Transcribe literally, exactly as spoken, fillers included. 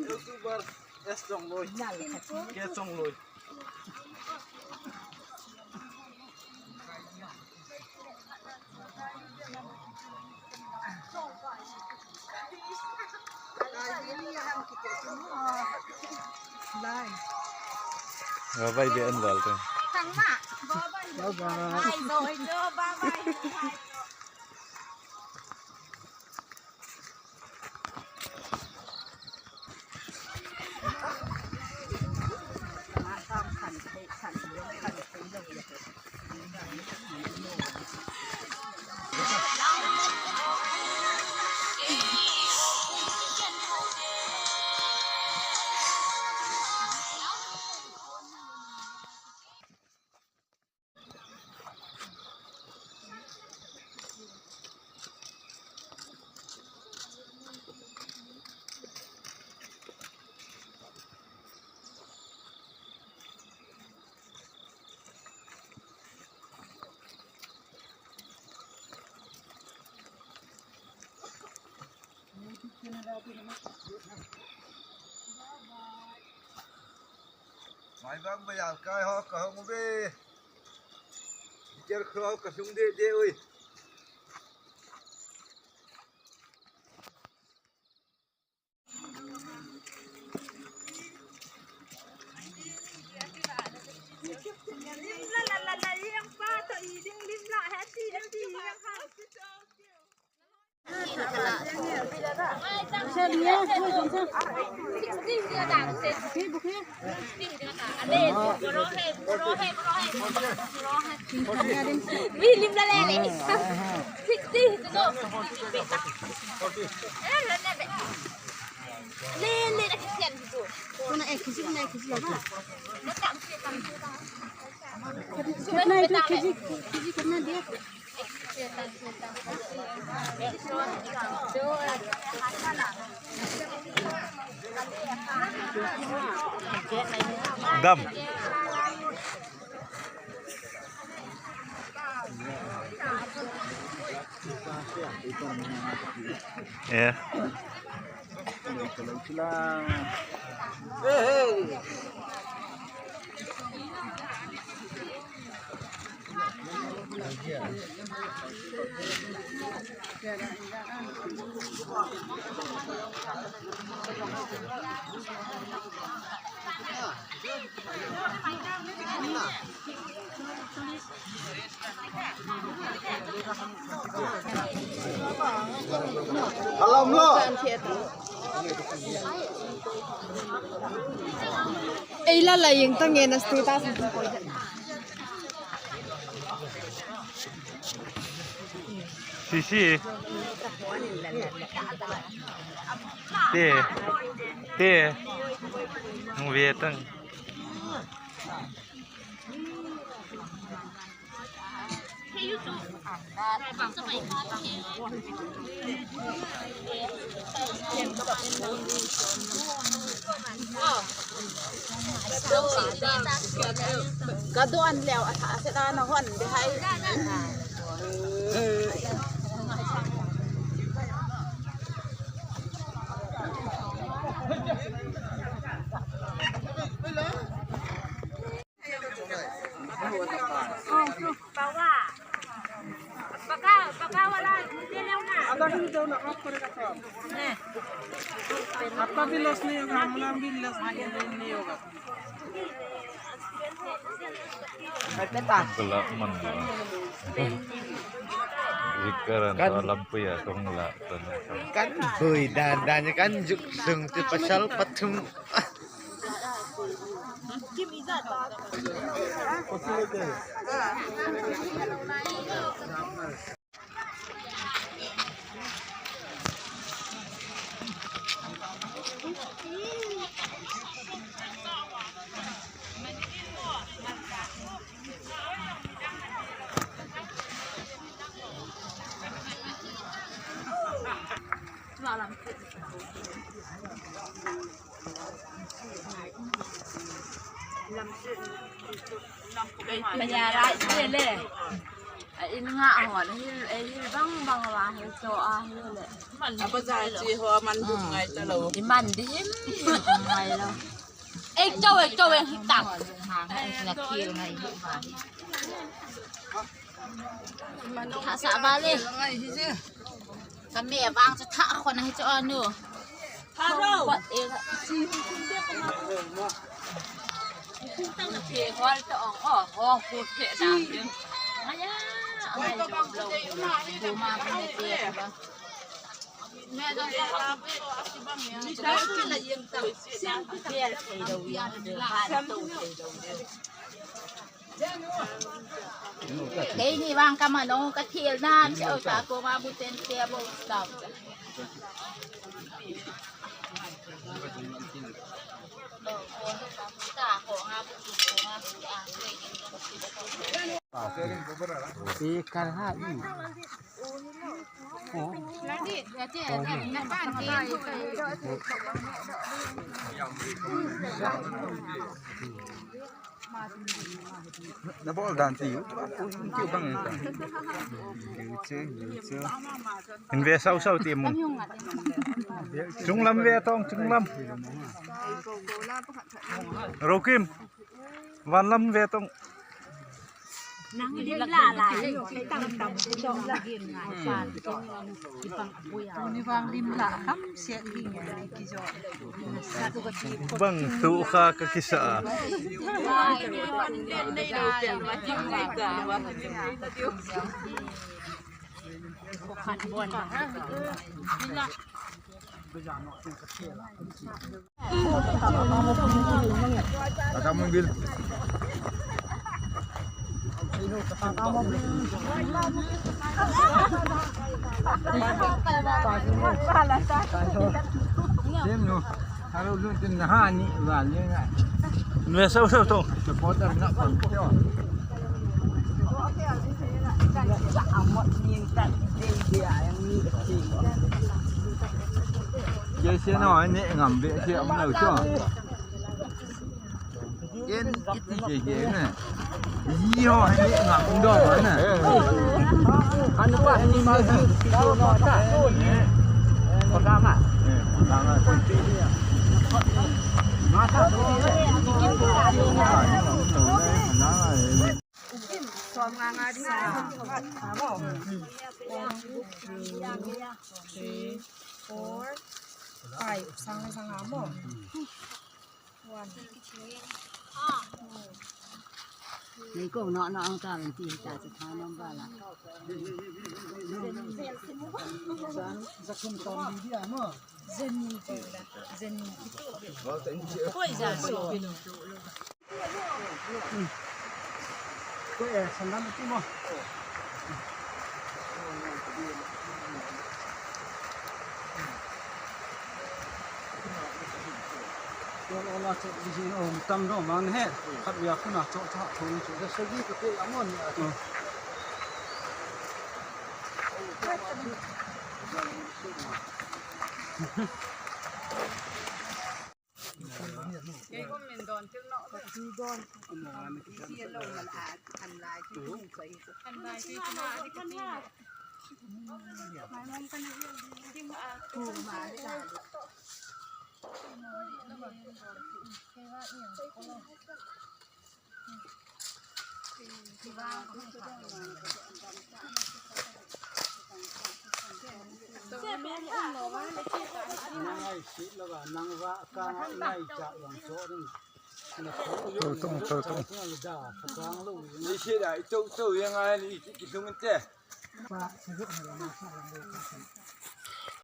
YouTuber S Chongloi. K Chongloi. Bye bye, be an bal te. Bye bye. Bye bye. Maibang bayan kai ho ka hung ve. Ker kho ka sung de de ui. Dam. Eh. Ei la la yeng ta nge na status. Sisi. Te. Te. Nung ve tang. Ka don leu a tha se ta na hon de hai. आपका भी लॉस नहीं होगा, हमारा भी लॉस नहीं होगा। Kala man lo. Zikaran to lampuia tong la to. Kan bui dan dan kan juk sung ti pasal pathum. Maya rai le le. A in nga a hon, a hil, a hil bang bang a, hil chaw a hil le. A bazar chi ho a man dum ngai ta lo. I man di him ngai lo. Ei chaw, ei chaw, ei hi tak. Hang a na thil ngai hi ma. Tha sa ba le. Ka me vang chu tha khon a hi chu a nu. Tha ro. Wat e. Chi khun te ko ma. Khun tang na phe hol ta ong o, hong khu phe dang. Aya, ai lo lo. Ko ma ko ne te ba. Keini vang ka man o, ka thil na, ka u ta ko ma bu ten te bo ta. Na bawl dan ti u, u ti u bang ta. Liu che, liu che. In ve sau sau ti mun. Chunglam ve tong, chunglam. Rokim. Vanlam ve tong. Nang lim la la, tam tam. Tuni vang lim la kham siat ding e, kijo. Bang tu kha ka kisa a. Sim nu, haro lun tin na ha ni va ni nga. Nue sau sau to. Supporter na pa. Ke se no ne ngam be ke am lo cho. Ken iti ke ke ne. Yi ho ne ngam do ne. Kan pa ni ma do no ta. Ko ta ma. Ko ta ma. Ma ta. Sawm nga nga ding a. Three, four, five. Sang le sang a maw. One. Nei ko na na ang ta len ti ta cha tha nam ba la. Sang za kum tam bi dia maw. Zeni ko la. Zeni. Koi za so. Kei kum min dawn thil nawh ve. Dawn. Sia lo man a, an lai ti kum sai. An lai ti kum a, di ka ti. Mai mong kan hi. Kim a, kum a, di ka. Kei va iang ko lo.